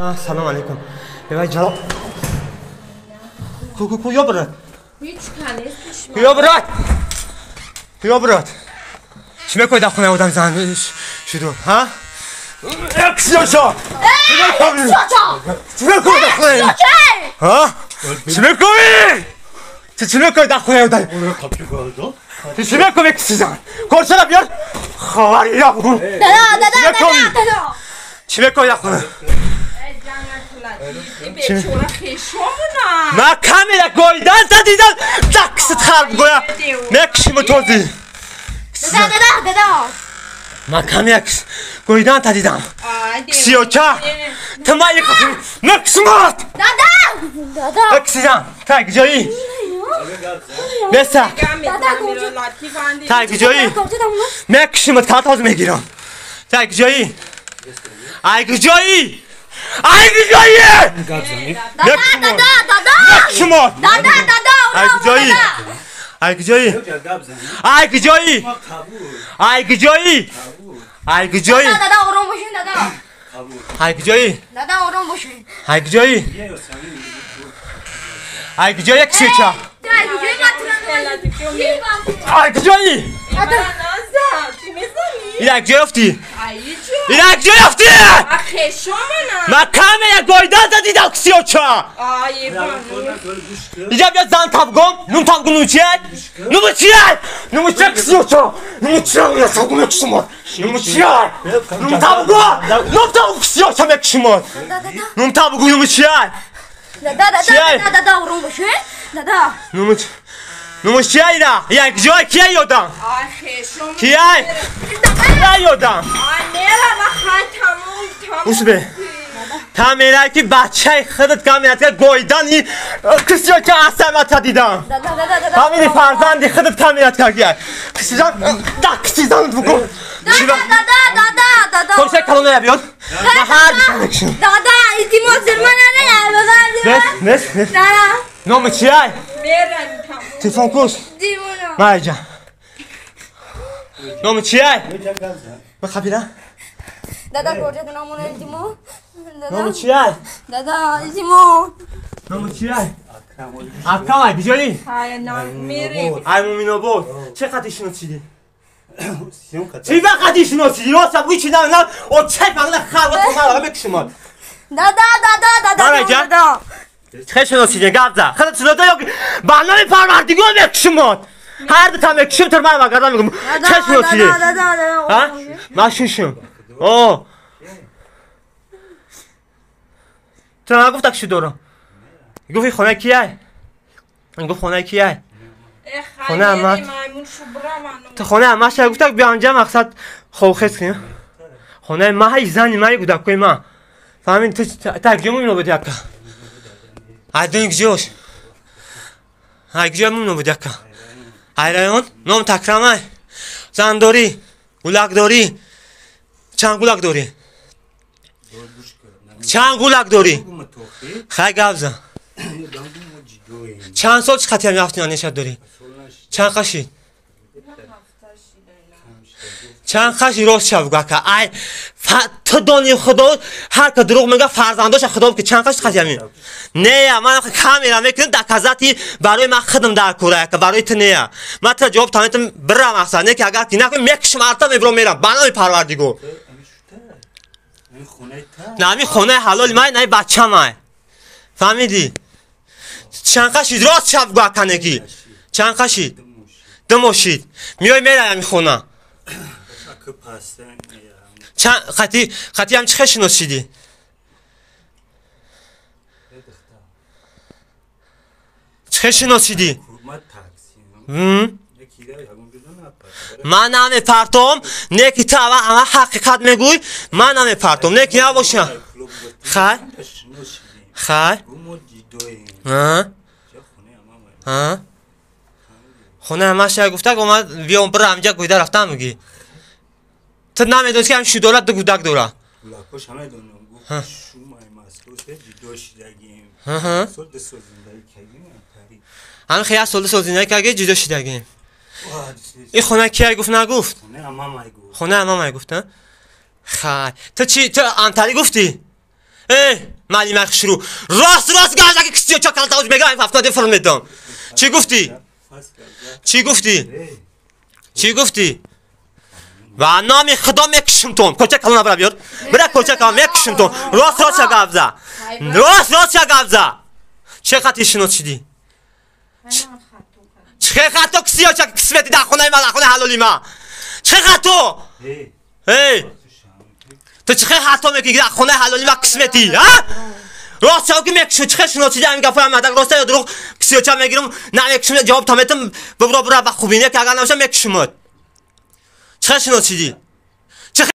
Салом алейкум. Эвай ҷалол. Ку ку ку ё брат. Ё брат. Ё брат. Чӣ мекунӣ дар хонаи одам зан шуду, ҳа? Ксюша! Чӣ мекунӣ дар хонаи? Ҳа? Чӣ мекунӣ? Чӣ мекунӣ дар хонаи одам? Ту чӣ мекунӣ кисизан? Корчара биёр. Ховари я бугун. Дада, дада, дада. Чӣ мекунӣ дар хона? Ман камера гоидан задидам, даксит харб гоя. Мекушиму този. Дада, дада, дада. Ман камера гоидан та дидам. Ксиёча. Ту ма мекушимат. Дада! Дада. Кисизан, та куҷоӣ? Бесак. Та куҷоӣ? Мекушимат, кала този мегирам. Та куҷоӣ? Ай куҷоӣ? Ай куҷоӣ? Дада, дада, дада. Мекушимат. Дада, дада. Ай куҷоӣ? Ай куҷоӣ? Ай куҷоӣ? Ай куҷоӣ? Ай куҷоӣ? Дада, дада, ором бошин, дада. Ай куҷоӣ? Дада, ором бошин. Ай куҷоӣ? Ай куҷоӣ, кисеча? Ай куҷоӣ Ай куҷоӣ? Ира куҷо ёфтӣ? Ира куҷо ёфтӣ? Ман камера гоидан задидам, кисёча. Иҷа биё зан табгом, нум табгум нум чия? Нум чия? Нум чия кисёча? Нум чия табгум мекушимод? Нум чия? Нум табгум? Нум табгум кисёча мекушимод? Нум табгум нум чия? Дада, дада, дада, дада, ором бошин. Дада. Нум нум чия ира? Я куҷо кия ёдам? Кия? Кия ёдам? Усбе. Та мерай ки бачаи худат камератка гоидан и кисёча асамата дидам. Ҳамини фарзанди худат камератка гия. Кисизан, да кисизан бугу. Дада, дада, дада, дада. Корша калоная биёд. Ма ҳар дишам мекушам. Дада, илтимос зирма нара, Нес, нес, нес. Дада. Номи чияй? Телефон куш. Майҷа. Номи чияй? Бихабира. Дада, корча намона илтимос. Номи чияй? Дада, илтимос. Номи чияй? Акам ай куҷоӣ? Ай Муминобод. Чӣ қадр шиносидӣ? Чӣ вақти шиносидӣ? Рост бугӯ чи на очай фақат халва то мара мекушимод. Дада, дада, дада. Дада. Чӣ шиносидӣ? Гап за. Худат шиносидӣ ё ба номи Парвардигор мекушимод? Ҳар дута мекушим тур мара вагардан мегӯм. Чӣ шиносидӣ? Ҳа? Ман шушум. О. Ту нагуфта ки дорам. Гуфти хонаи кияй? Гуфт хонаи кияй? Хонаи амат. Ту хонаи амаша гуфта биё анҷа мақсад ховхез кунем. Хонаи ма ҳай зани ма гудакои ма. Фаҳмид ту та куҷо мумино буд яка? Ай дун куҷош? Ай куҷо мумино буд яка? Ай район? Ном Такрамай. Зан дорӣ? Гулак дорӣ? Чанд гулак дорӣ? Чанд гулак дорӣ? Хай гап зан. Чанд сол чӣ қатиам рафтӣ анеша дорӣ? Чанд қашид? Чанд қашид рост шав гака. Ай ту дони худо ҳар ка дурӯғ мега фарзандоша худо ки чанд қашид қатиам? Не, ман камера мекунам доказати барои ман худам дар кора яка барои ту не. Ман тура ҷавоб таметам бирам мақсад не ки агар ки накунӣ мекушам арта мебирам мерам ба номи Парвардигор. На ами хонаи ҳалоли май, на бачамай. Фаҳмидӣ? Чанд қашид рост шав гаканеки. Чанд қашид? Ду мошид. Миёй мерай ами хона. Чанд қати қати ҳам чӣ хел шиносидӣ? Чӣ хел шиносидӣ? Ман намепартом, не ки ту аввал ама ҳақиқат мегӯй, ман намепартом, не ки набоша. Хай? Хай? А? Хонаи амаша гуфта омад биём бира амҷа гӯйда рафтам мегӣ. Ту намедонӣ ки ҳам шу дорад ду гудак дорад. Ҳамин хел як сол ду сол зиндагӣ кардӣ ҷудо шидагим. Ин хона кия гуфт нагуфт? Хонаи амамай гуфт, а? Хай. Ту чӣ ту антарӣ гуфтӣ? Эй, маълима хушрӯ, рост рост гап заки, кисиёча калтауш мегирам, ҳафтоди фурм медам. Чӣ гуфтӣ? Чӣ гуфтӣ? Чӣ гуфтӣ? Ва номи Худо мекушимтон. Коча калона бира биёр, бира коча калона, мекушимтон. Рост рост гап за, рост рост гап за. Чӣ хати шинос шидӣ? Чӣ хато кисиёча кисмети дар хонаи ма, дар хонаи ҳалоли ма? Чӣ хато? Эй, ту чӣ хато мекунӣ, дар хонаи ҳалоли ма кисметӣ? А рост чав ки мекушм. Чӣ шинос шидӣ? Ҳамин гапҳои мадак роста ё дурӯғ? Кисиёча мегирам, на мекушм, ҷавоб та метам. Бибро, бира ба хубӣ, не ки агар набоша, мекушмат. Чӣ шинос шидӣ?